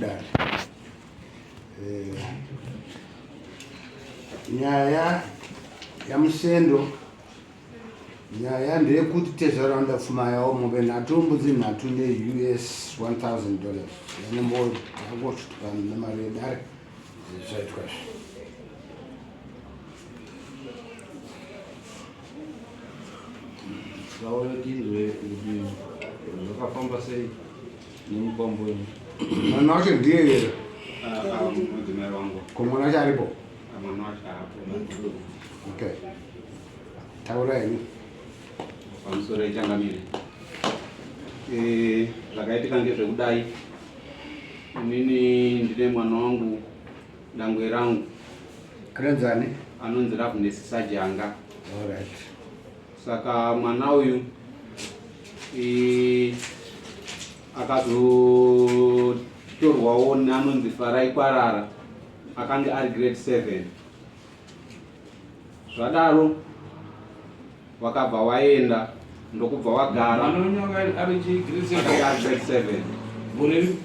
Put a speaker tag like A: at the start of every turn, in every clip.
A: mudare. Eh, nyaya yaMusendo, nyaya ndeyekuti tezvara vanoda pfuma yavo, mombe nhatu, mbudzi nhatu neUS 1000 dollars. Yanombotakosvika nemari yedare zvaitwa izvi.
B: Taura tinzwe kuti zvakafamba sei nemukwambo wenyu.
A: Mwana wacho ndiye here?
C: Ah, ah, mudzimai wangu.
A: Ko mwana wacho aripo?
C: Ah, mwana wacho haapo.
A: Okay. Taura henyu.
C: Pamusoro yechangamire. Eh, zvakaitika ngezvekudai. Inini ndine mwana wangu dangwe rangu.
A: Anonzi ani?
C: Anonzi Loveness Sajanga.
A: All right.
C: Saka mwana uyu e, akazotorwawo neanonzi Farai Kwarara akange ari grade 7. Zvadaro wakabva waenda ndokubva wagara.
B: Mwana wenyu anga ari chi grade 7?
C: Akanga ari grade 7.
B: Gore ripi?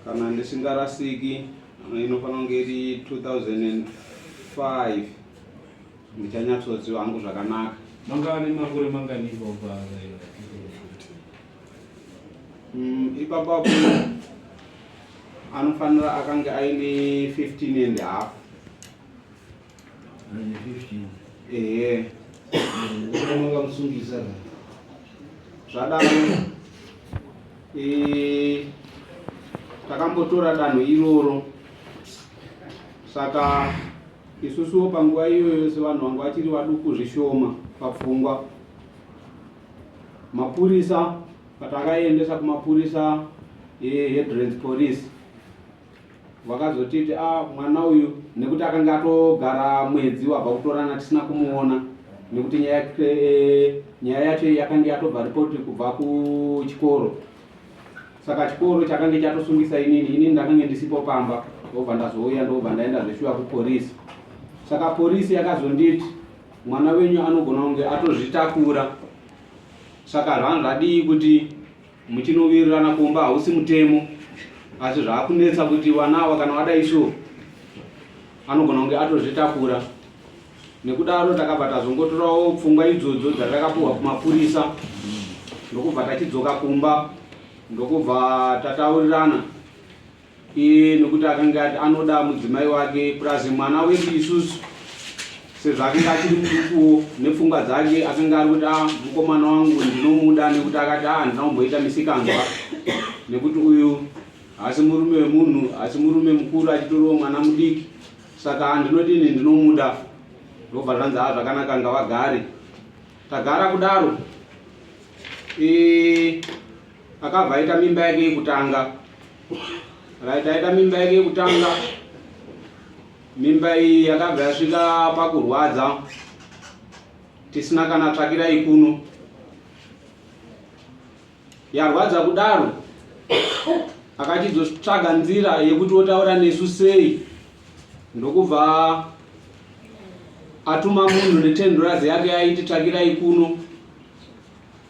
C: Kana ndisingarasiki inofanira kunge iri 2005 ndichanyatsoziva hangu zvakanaka.
B: Manga ane makore mangani ipapo paakaenda?
C: Ipapo apo anofanira akange aine 15 and half.
B: Aine 15.
C: Ehe.
B: Makamusungisa.
C: Zvadaro takambotora danho iroro, saka isusuwo panguva iyoyo sevanhu vanga vachiri vaduku zvishoma papfungwa, mapurisa patakaendesa kumapurisa eHeadlands Police vakazotiti ah, mwana uyu nekuti akanga atogara mwedzi wabva kutorana tisina kumuona nekuti nyaya yacho yakange yatobva ripoti kubva kuchikoro, saka chikoro chakange chatosungisa inini, inini ndakange ndisipo pamba, ndobva ndazouya ndobva ndaenda zveshuwa kuporisi. Saka porisi yakazonditi mwana wenyu anogona kunge atozvitakura, saka zvanga zvadii kuti muchinowirirana kumba hausi mutemo, asi zvaakunetsa kuti vana ava kana vadai so anogona kunge atozvitakura. Nekudaro takabva tazongotorawo pfungwa idzodzo dzatakapuhwa kumapurisa ndokubva tachidzoka kumba ndokubva tataurirana iye nekuti akanga ati anoda mudzimai wake plus mwana wedu isusu sezvo akanga achiri mudukuwo nepfungwa dzake akanga ari kuti ah, mukomana wangu ndinomuda nekuti akati ah, handina kumboita misikanzwa nekuti uyu haasi murume wemunhu asi murume mukuru achitoriwo mwana mudiki, saka ndinodini, ndinomuda. Ndobva zvanzi ah, zvakanaka ngavagare. Tagara kudaro akabva aita mimba yake yekutanga. Right, aita mimba yake yekutanga, mimba iyi yakabva yasvika pakurwadza tisina kana tsvakirai kuno. Yarwadza kudaro akachizotsvaga nzira yekuti otaura nesu sei, ndokubva atuma munhu ne10 dollars yake aiti tsvakirai kuno,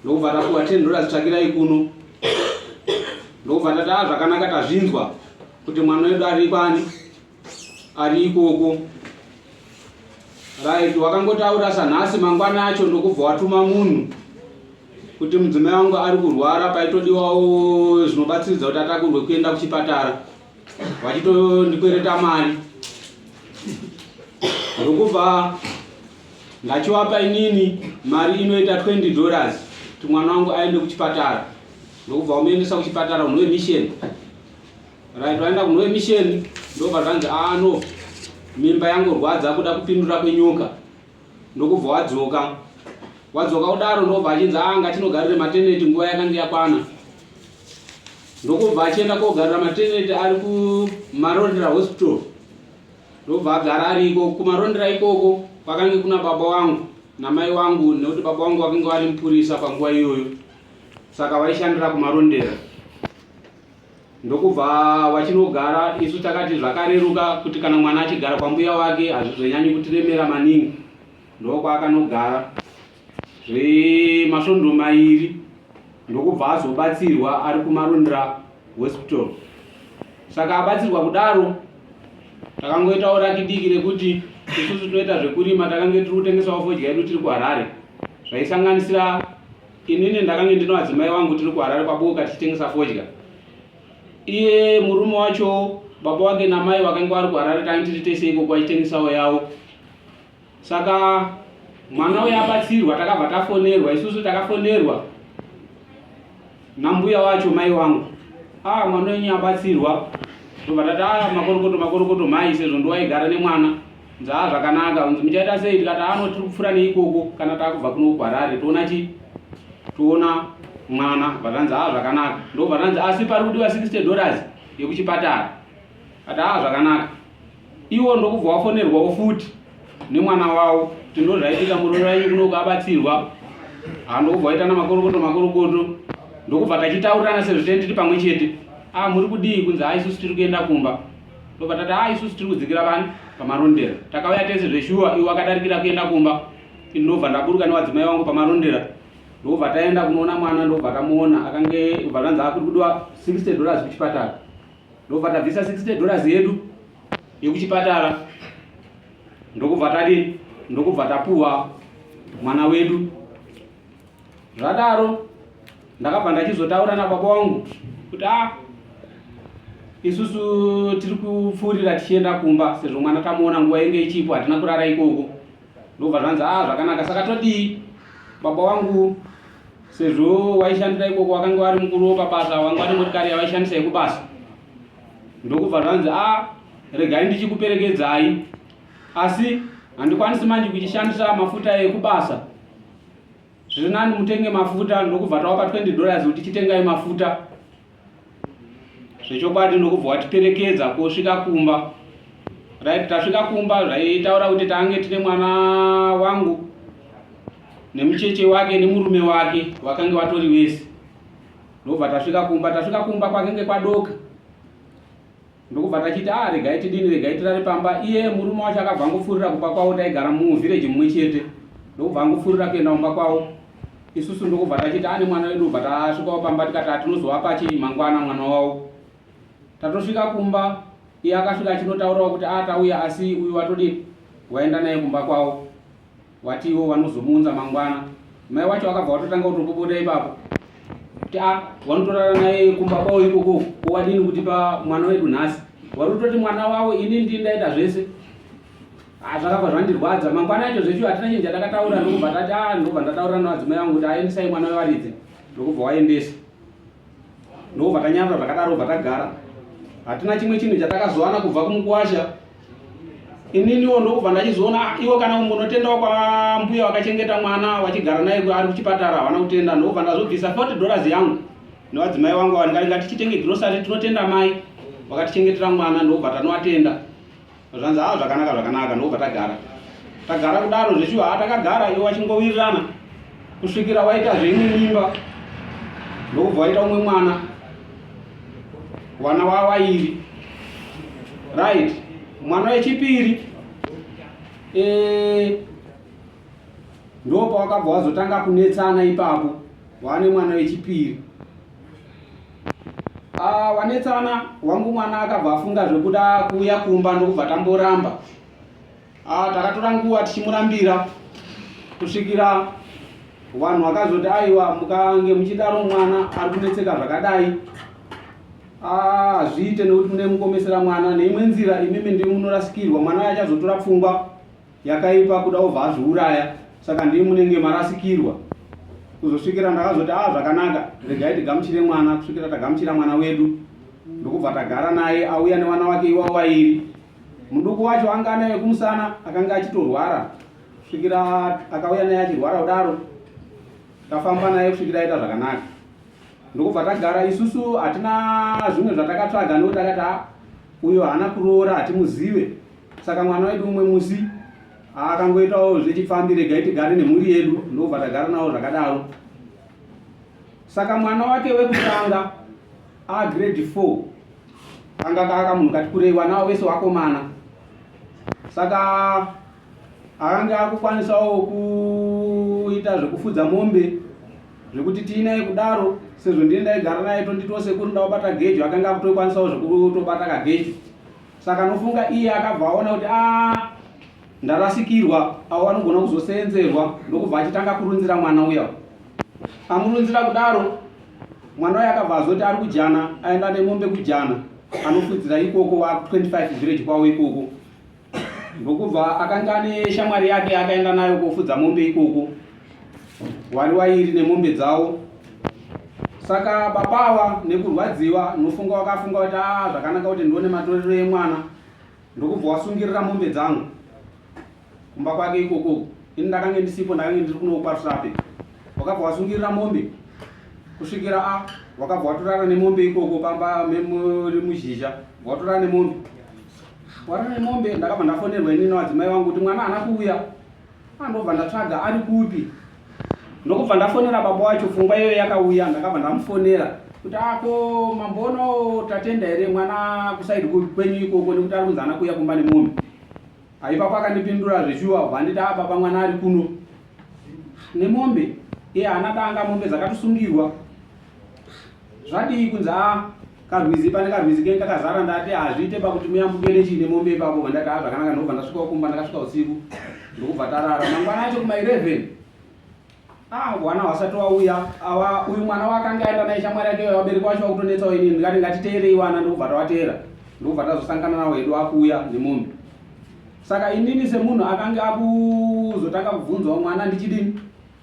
C: ndokubva tapuwa 10 dollars tsvakirai kuno, ndokubva tati ah, zvakanaka tazvinzwa kuti mwana wedu ari kwani, ari ikoko. Right, wakangotaura sanhasi mangwana acho ndokubva watuma munhu kuti mudzimai wangu ari kurwara, paitodiwawo zvinobatsiridza kuti atakurwe kuenda kuchipatara, vachitondikwereta mari, ndokubva ndachiwapa inini mari inoita 20 dollars kuti mwana wangu aende kuchipatara, ndokubva wamuendesa kuchipatara unwe mission. Right, vaenda kunwe mission, ndobva zvanzi ah no, mimba yangorwadza kuda kupindura kwenyoka, ndokubva wadzoka. Wadzoka kudaro ndobva achinzi ah, ngatinogarire maternity, nguva yakange yakwana, ndokubva achienda kogarira maternity ari kuMarondera Hospital, ndobva agara ariko kuMarondera ikoko. Kwakange kuna baba wangu namai wangu, nekuti baba wangu vakange vari mupurisa panguva iyoyo, saka vaishandira kuMarondera, ndokubva vachinogara. Isu takati zvakareruka kuti kana mwana achigara kwambuya wake hazvizonyanyi kutiremera maningi, ndokwaakanogara. Zvemasvondo mairi ndokubva azobatsirwa ari kuMarondera Hospital. Saka abatsirwa kudaro, takangoitawo raki diki rekuti isusu tinoita zvekurima, takange tiri kutengesawo fodya yedu tiri kuHarare, zvaisanganisira inini ndakange ndino adzimai wangu tiri kuHarare kwaBoka tichitengesa fodya. Iye murume wacho, baba wake namai vakange vari kuHarare, tange tiri tese ikoko vachitengesawo yavo. Saka mwana uyo abatsirwa, takabva tafonerwa isusu, takafonerwa nambuya wacho, mai wangu, ah, mwana wenyu abatsirwa. Tobva tati, ah, makorokoto, makorokoto mai, sezvo ndowaigara nemwana. Nzaa zvakanaka. Unzi muchaita sei? Tikati, ano tiri kupfuura neikoko kana takubva kuno kuHarare, toona chi toona mwana. Bvatanzi, ah, zvakanaka. Ndobva tanzi, asi pari kudiwa $60 yekuchipatara. Ati, ah, zvakanaka. Iwo ndokubva wafonerwawo futi nemwana wavo kuti ndo zvaitika, muroora wenyu kunoku abatsirwa. Ndokubva waita namakorokoto, makorokoto. Ndokubva tachitaurirana sezvo tenge tiri pamwe chete, a muri kudii? Kunzi, a isusu tiri kuenda kumba. Ndobva tati, a isusu tiri kudzikira vani paMarondera. Takauya tese zveshuwa, iwo akadarikira kuenda kumba, ndobva ndaburuka nevadzimai vangu paMarondera, ndobva taenda kunoona mwana, ndobva tamuona. Akange bva tanzi akuri kudiwa $60 kuchipatara. Ndobva tabvisa $60 yedu yekuchipatara, ndokubva tadini, ndokubva tapuwa mwana wedu. Zvadaro ndakabva ndachizotaura nababa wangu kuti, a isusu tiri kupfuurira tichienda kumba sezvo mwana tamuona, nguva yenge ichipo, hatina kurara ikoko. Ndobva zvanzi, a zvakanaka, saka todii? Baba wangu sezvo waishandira ikoko, wakanga wari mukuru wepabasa, wanga wane motikari yavaishandisa yekubasa. Ndokubva zvanzi, a regai ndichikuperekedzai, asi handikwanisi manje kuchishandisa mafuta ekubasa, zviri nani mutenge mafuta. Ndokubva tawapa $20 kuti chitengai mafuta. Zvechokwadi ndokubva watiperekedza kosvika kumba. Right, tasvika kumba, zvaitaura kuti tange tine mwana wangu nemucheche wake nemurume wake, wakange watori wese. Ndobva tasvika kumba, tasvika kumba kwakenge kwadoka. Ndokubva tachiti, a regai tidini, regai tirare pamba. Iye murume wacho akabva angopfuurira kumba kwavo, taigara muvhireji mumwe chete. Ndokubva angopfuurira kuenda kumba kwavo, isusu ndokubva tachiti ane mwana wedu. Bva tasvikawo pamba, tikati atinozovapa chii mangwana mwana wavo. Tatosvika kumba, iye akasvika achinotaurawo kuti, a tauya, asi uyu watodini, waenda naye kumba kwavo, wati ivo vanozomuunza mangwana. Mai wacho wakabva watotanga kutopopota ipapo kuti, a wanotorara naye kumba kwavo ikoko, kowadini kutipa mwana wedu nhasi? Wari kutoti mwana wavo, ini ndini ndaita zvese. Zvakabva zvandirwadza. Mangwana acho zvechu hatina chinhu chatakataura. Ndokubva tati, a ndokubva ndataurira navadzimai vangu kuti aendesai mwana wevaridzi. Ndokubva waendesa, ndokubva tanyarara zvakadaro, bva tagara, hatina chimwe chinhu chatakazowana kubva kumukuwasha. Ininiwo ndokubva ndachizoona, ah, iwo kana kumbonotendawo kwambuya wakachengeta mwana wachigara naye ari kuchipatara, havana kutenda. Ndokubva ndazobvisa $40 yangu nevadzimai vangu ava, ndikati ngatichitenge grocery, tinotenda mai vakatichengetera mwana. Ndokubva tanovatenda. Zvanzi, ha zvakanaka, zvakanaka. Ndokubva tagara, tagara kudaro zvechiwa. Ha takagara, iwo vachingowirirana kusvikira waita zveimwe mimba. Ndokubva waita umwe mwana, wana wavairi. Right, mwana wechipiri ndo pawakabva wazotanga kunetsana ipapo. Wane mwana wechipiri, ah, wanetsana. Wangu mwana akabva afunga zvekuda kuuya kumba, ndokubva tamboramba. Ah, takatora nguva tichimurambira kusvikira vanhu vakazoti, aiwa, mukange muchidaro mwana ari kunetseka zvakadai, hazviite, nekuti mune mukomesera mwana neimwe nzira, imimi ndimi munorasikirwa. Mwana achazotora pfungwa yakaipa kuda obva azviuraya, saka ndimi munenge marasikirwa. Kuzosvikira ndakazoti, a zvakanaka, regai tigamuchire mwana. Kusvikira tagamuchira mwana wedu, ndokubva tagara naye, auya nevana wake iwavo vairi. Muduku wacho anga anaye kumusana, akanga achitorwara kusvikira akauya naye achirwara kudaro. Tafamba naye kusvikira aita zvakanaka, ndokubva tagara. Isusu hatina zvimwe zvatakatsvaga, nekuti takati, "Ah, uyo haana kuroora, hatimuzive, saka mwana wedu umwe musi akangoitawo zvechipfambi, regai tigare nemhuri yedu." Ndokubva tagara navo zvakadaro. Saka mwana wake wekutanga agrade 4, anga kaka munhu kati kurei, vana wese wakomana, saka akanga akukwanisawo. kungoita zvekufudza mombe zvekuti tiinaye kudaro sezvo ndini ndaigara naye tonditiwo sekuru ndawabata gejo akanga akutokwanisawo zvekutobata kagejo saka nofunga iye akabva aona kuti a ndarasikirwa avo vanogona kuzoseenzerwa ndokubva achitanga kurunzira mwana uya amurunzira kudaro mwana uya akabva azoti ari kujana aenda nemombe kujana anofudzira ikoko wa 25 village kwavo ikoko ndokubva akanga ane shamwari yake akaenda nayo kofudza mombe ikoko wari wairi nemombe dzavo saka baba ava nekurwadziwa nofunga wakafunga kuti a ah, zvakanaka kuti ndione matorero emwana ndokubva wasungirira mombe dzangu kumba kwake ikoko ini ndakange ndisipo ndakange ndiri kuno kwarusape wakabva wasungirira mombe kusvikira a wakabva watorara nemombe ikoko pamba memuri muzhizha watorara nemombe warara nemombe ndakabva ndafonerwa ini nevadzimai vangu kuti mwana haana kuuya andobva ndatsvaga ari kupi ndokubva ndafonera baba wacho pfungwa iyoyo yakauya ndakabva ndamufonera kuti ako mambono tatenda here mwana kusaidi kwenyu ikoko nekuti ari kunzi haana kuuya kumba nemombe Aipapo akandipindura zveshuwa bva anditi a baba mwana ari kuno nemombe iye haana danga mombe dzakatosungirwa zvadii kunzi a karwizi pane karwizi kenge kakazara ndati hazviite pakuti muyambuke nechii nemombe ipapo vandati a zvakanaka ndobva ndasvika kumba ndakasvika usiku ndokubva tarara mangwana acho kuma 11 Ah, wana wasati wauya awa uyu mwana wakange aenda naye shamwari yake vabereki wacho vakutonetsawo inini ndikati ngatiteerei wana ndokubva tawateera ndokubva tazosangana nawo hedu akuuya nemombe saka inini semunhu akange akuzotanga kubvunzawo mwana ndichidini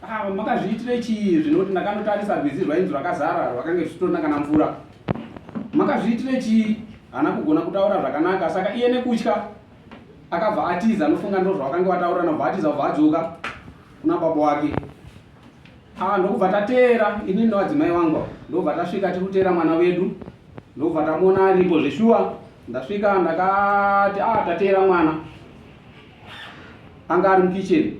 C: ah, makazviitire chii zvinoti ndakanotarisa rwizi rwainzi rwakazara rwakange zvichitorina kana mvura makazviitire chii haana kugona kutaura zvakanaka saka iye nekutya akabva atiza anofunga ndozvawakange wataura nobva atiza ubva adzoka kuna baba wake ah ndokubva tateera inini nevadzimai wangu ndokubva tasvika tiri kuteera mwana wedu ndokubva tamuona aripo zveshuwa ndasvika ndakati ah tateera mwana anga ari mukitchen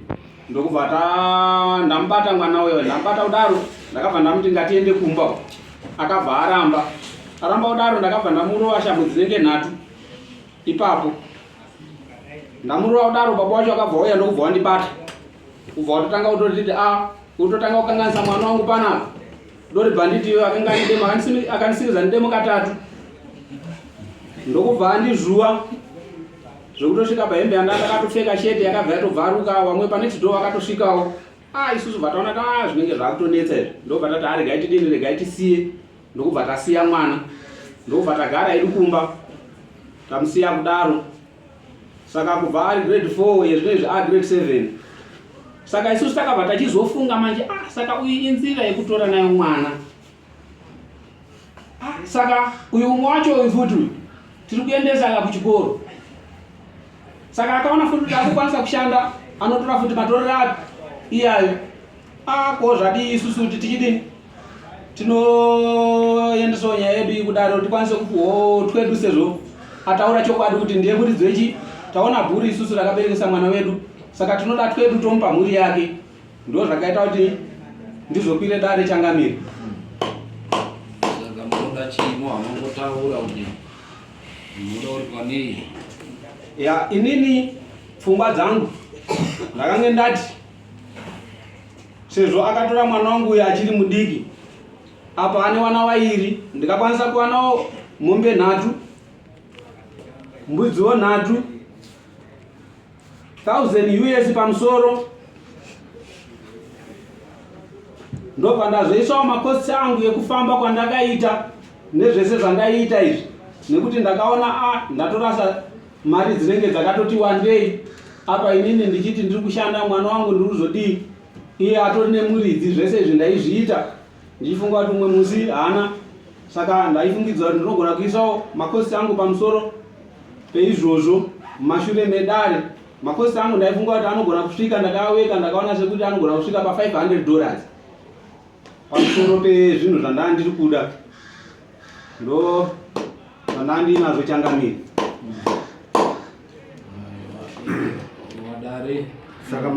C: ndokubva ta ndamubata mwana uyo ndamubata kudaro ndakabva ndamuti ngatiende kumba akabva aramba aramba kudaro ndakabva ndamurova shamhu dzinenge nhatu ipapo ndamurova kudaro baba wacho akabva wauya ndokubva wandibata kubva watotanga kutotiti a ah, kutotanga kukanganisa mwana wangu panapa dori bhanditi iyo akanga andidemo akandisikiza ndidemo katatu ndokubva andizvuwa zvekutosvika pahembe yanda ndakatopfeka sheti yakabva yatobvaruka wamwe pane chidhoo vakatosvikawo a ah, isusu bva taona ta ah, zvinenge zvakutonetsa izvi ndobva tati aregai tidini regai tisiye ndokubva tasiya mwana ndokubva tagara hedu kumba tamusiya kudaro saka kubva ari grade 4 yezvino izvi a grade 7 saka isusu takabva tachizofunga manje ah, saka uyu inzira yekutora nayo mwana ah, saka uyu umwe wacho uyu futi uyu tiri kuendesa ka kuchikoro saka akaona futi kuti akukwanisa kushanda anotora futi matorero ake iyayo ah, ko zvadii isusu kuti tichidini tinoendesawo nyaya yedu iyi kudaro tikwanise kupuhwawo twedu sezvo ataura chokwadi kuti ndiye muridzi wechi taona bhuri isusu rakaberekesa mwana wedu saka tinoda twedu tomupa mhuri yake ndo zvakaita kuti ndizokwire dare changamire
B: saka munoda chimo hamungotaura kuti munoda kuripwa nei
C: ya inini pfungwa dzangu ndakange ndati sezvo akatora mwana wangu uyo achiri mudiki apa ane wana wairi ndikakwanisa kuwanawo mombe nhatu mbudziwo nhatu 1000 us pamusoro ndobva ndazoisawo makosti angu ekufamba kwandakaita nezvese zvandaiita izvi nekuti ndakaona a ah, ndatorasa mari dzinenge dzakatoti wandei apa inini ndichiti ndiri kushanda mwana wangu ndiri kuzodii iye atori nemuridzi zvese izvi ndaizviita ndichifunga kuti umwe musi haana saka ndaifungidzira kuti ndinogona kuisawo makosti angu pamusoro peizvozvo mumashure medare makosti angu ndaifunga kuti anogona kusvika ndakaweka ndakaona sekuti anogona kusvika pa 500 dollars pamusoro pezvinhu zvandaa ndiri kuda ndo zvandaa ndiinazvo changamire
B: wadare
A: saka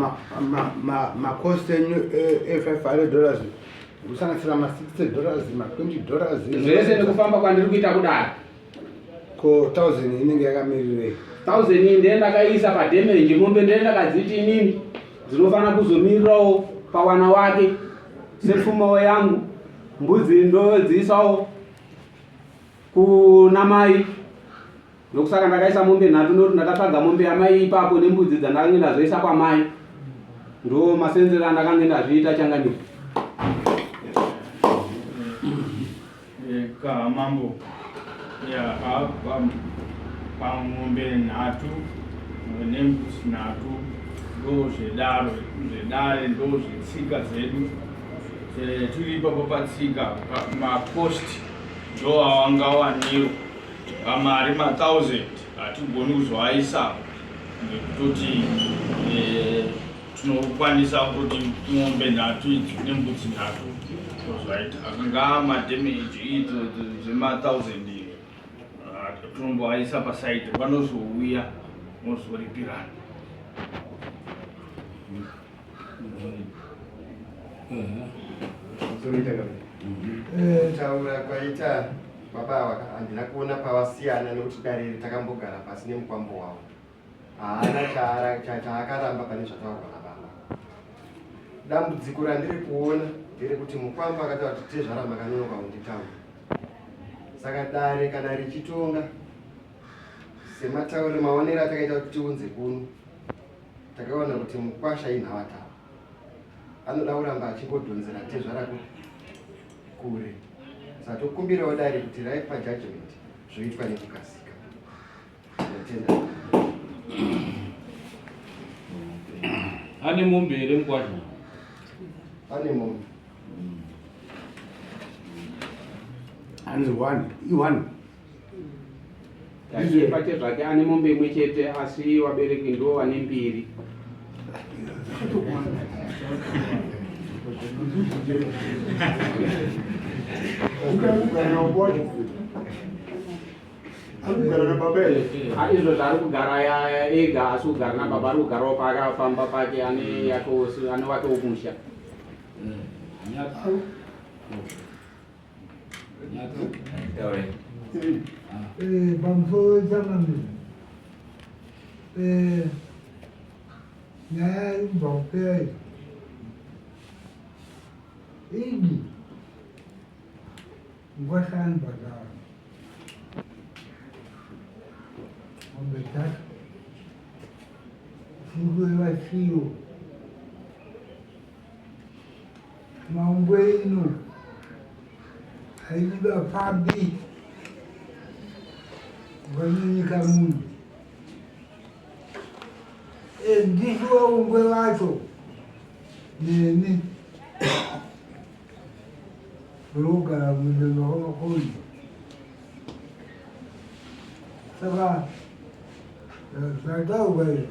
A: macost enyu e500 dollars kusanganisira ma60 dollars ma20 dollars
C: zvese nekufamba kwandiri kuita kudaro
A: ko 1000 inenge yakamirirei
C: 1000 iyi ndiye ndakaisa padamage mombe ndiye ndakadziti inini dzinofanira kuzomirirawo pawana wake sepfumawo yangu mbudzi ndodziisawo kuna mai ndokusaka ndakaisa mombe nhatu ndokuti ndakatsvaga mombe yamai ipapo nembudzi dzandakange ndazoisa kwamai ndo masenzero andakange ndazviita changamire
D: eh, ka mambo ya pamombe nhatu nembudzi nhatu ndo zvedaro zvedare ndo zvetsika dzedu eh, tiri ipapo patsika makosti ndo awangawaniro pamari mathousand hatigoni kuzoaisa nekutoti eh, tinokwanisa kutoti mombe nhatu idzi nembudzi nhatu tozvaita akanga madamage idzo dzemathousand ah, tinomboaisa pasaidi vanozouya mozoripirana.
E: Kutaura kwaita baba ava handina kuona pavasiyana nekuti dare iri takambogara pasi nemukwambo wavo haana chaakaramba pane zvataurwa nababa. Dambudziko randiri kuona nderekuti mukwambo akataura kuti tezvara makanonoka kunditaura, saka dare kana richitonga sematauriro maonero atakaita kuti tiunze kuno Takaona kuti mukwasha inhavatava, anoda kuramba achingodhonzera tezvara kure. Saka tokumbirawo dare kuti raipa judgment zvoitwa nekukasika. Tinotenda.
B: Ane mombe here mukwasha?
E: Ane mombe.
A: Hanzi one, i-one.
C: Iye pache zvake ane mombe imwe chete asi vabereki ndivo vane mbiri. Izvo zvaari kugara ega asi kugara nababa ari kugarawo paakafamba pake ane yake ane wake womusha.
F: Pamusoro changamire, nyaya iri kubva kupera iyi idi ngwashani bhadhara mombe dzacho dziri kureva chiro Maungwe ino haidi vafambi vanonyika munhu. E, ndisu vaungwe vacho neni rinogara mundima kwamakoni saka zvataurwa izvi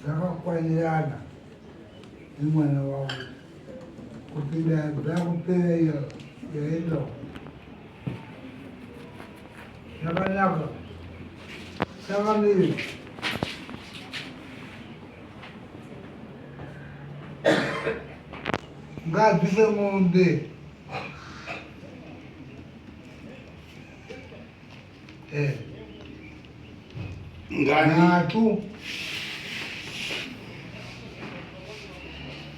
F: zvakakwanirana nemwana wavo kupinda dzakupera iyo yaenda zvakanaka sakamiri ngaabvise mombe Eh.
A: Ngani?
F: Nhatu.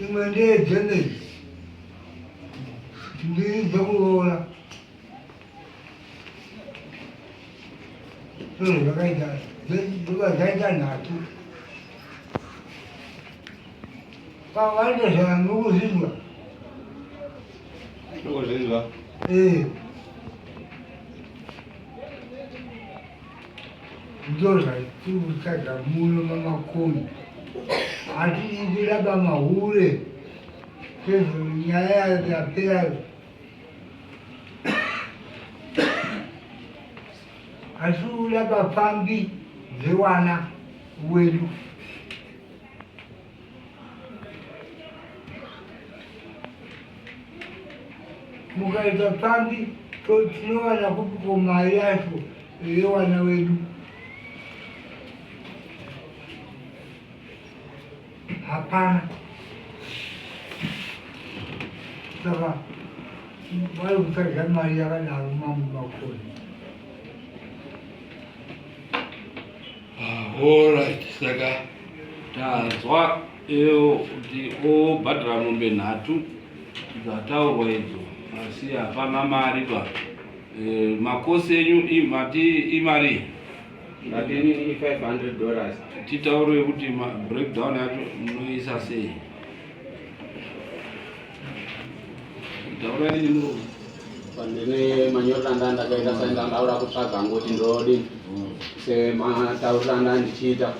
F: Imwe ndeyedhemeji. Mbiri dzekuroora. Zvinhu zvakaita dzobva dzaita nhatu. Pavanoita mukuzvinzwa.
B: Ndokuzvinzwa.
F: Eh. Ndozvatiri muno mamakoni. Hatidi kuramba mahure. Sezvo nyaya yapera. Hatidi kuramba pfambi dzewana wedu. Mukaita pfambi tinowana kupiko mari yacho yewana wedu. Hapana. Saka vari kutsvaga mari yakadaro mamwe makore.
B: Ah, all right, saka tanzwa. Eyo kuti obhadhara mombe nhatu dzataurwa idzo asi hapana mari ba. E, makosi enyu mati imari
C: Ndatini i 500 dollars.
B: Titaure kuti breakdown yacho munoisa sei? Taurai nini
C: Pandine manyorero anda ndakaita saenda ndaura kutsvaga ngoti ndodi sematauriro anda ndichiita.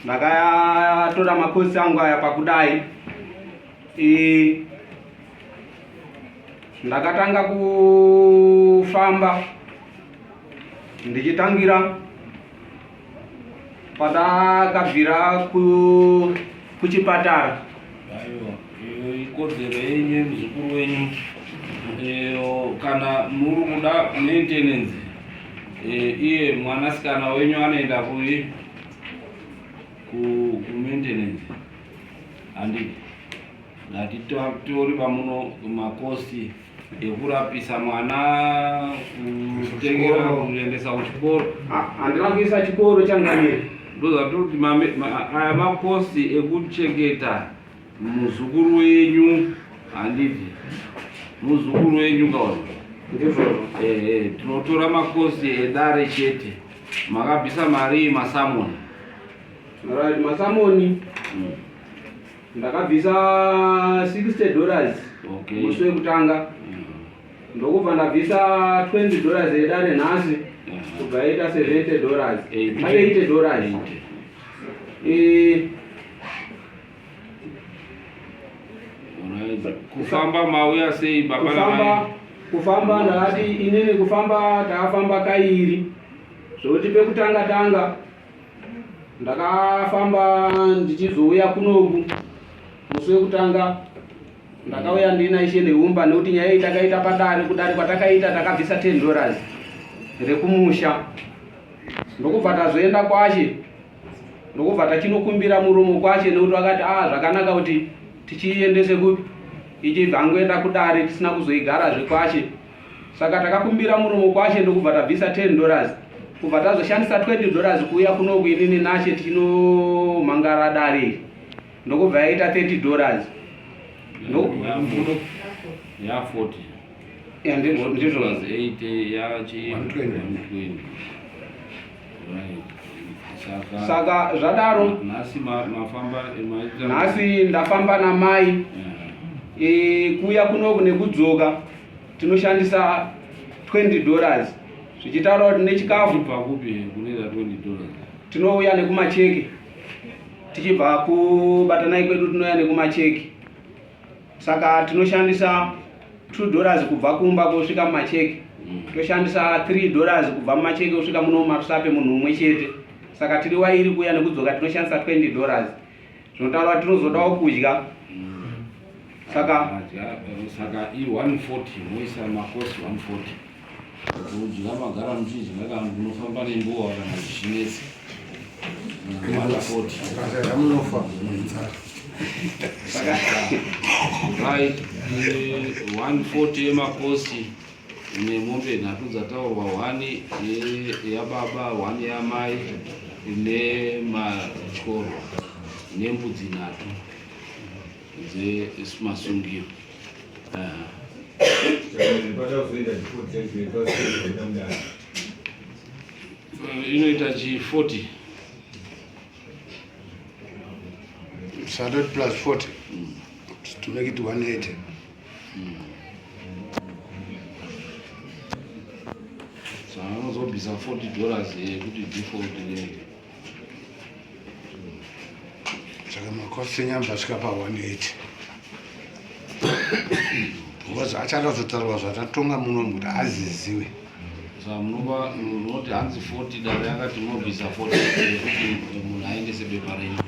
C: Ndakatora makosi angu aya pakudai e, ndakatanga kufamba ndichitangira Pandakabvira kuchipatara.
B: Aiwa, iyo ikodzero yenyu yemuzukuru wenyu. Iyo kana muri kuda maintenance eh, iye mwanasikana wenyu anoenda kui ku ku maintenance handiti Ngatitori pamuno makosi ekurapisa mwana kutengera kuendesa kuchikoro.
C: Handina kuisa chikoro changamire.
B: Ndozvatoti aya makosi ekuchengeta muzukuru wenyu handiti muzukuru wenyu kaona
C: ndizvozvo.
B: Ehe, tinotora makosi edare chete. Makabvisa mari masamoni.
C: Right, masamoni. Ndakabvisa 60 dollars
B: Okay.
C: musi wekutanga ndokubva ndabvisa 20 dollars yedare nhasi kubva yaita 70 dollars
B: 80.
C: 80 dollars Eh,
B: Alright. Kufamba mauya sei baba
C: kufamba
B: namai?
C: kufamba ndakati inini kufamba takafamba kairi zvokuti pekutanga tanga Ndakafamba ndichizouya kunoku musi wekutanga ndakauya ndina Ishe Nehumba nekuti nyaya iyi takaita padare kudare kwatakaita takabvisa 10 dollars rekumusha ndokubva tazoenda kwashe ndokubva tachinokumbira muromo kwashe nekuti vakati ah zvakanaka kuti tichiendese kupi ichibva angoenda kudare tisina kuzoigara zvekwashe Saka takakumbira muromo kwashe ndokubva tabvisa 10 dollars kubva tazoshandisa 20 dollars kuuya kunoku inini nashe tichinomhangara dare iri ndokubva yaita 30 dollars
B: ya 40
C: Ya, ndizvo ndizvo
B: plus 80 ya chi
A: 120.
B: 120. Right. Saka
C: saka zvadaro
B: nhasi mafamba maita
C: nhasi ndafamba namai
B: Yeah.
C: e, kuuya kunoku nekudzoka tinoshandisa 20 dollars zvichitaura kuti nechikafu
B: Kubva kupi kunoita 20 dollars?
C: Tinouya nekumacheke tichibva kubatanai kwedu tinouya nekumacheke saka tinoshandisa 2 dollars kubva kumba kusvika mumacheke toshandisa 3 dollars kubva mumacheke kusvika muno mumarusape munhu umwe chete saka tiri wairi kuuya nekudzoka tinoshandisa 20 dollars zvinotaura kuti tinozodawo kudya saka
B: Madya, saka i 140 moisa makosi 140 kudya magara muchidya kana munofamba nembuwa kana zvichinetsa 140
A: Saka munofa nenzara.
B: Right, 140 yemakosi nemombe nhatu dzataurwa, hwani yababa, hwani yamai nematyoro nembudzi nhatu dzemasungiro. Inoita chi 40.
A: 100 plus 40 to make it 180.
B: Saka vanozobvisa 40 dollars yekuti default ne
A: Saka makosi enyama asvika pa 180. Because achada kuzotaurwa zvatatonga muno kuti aziziwe.
B: Saka munova munoti hanzi 40 dare yakati munobvisa 40 yekuti munhu aendese bepa renyu.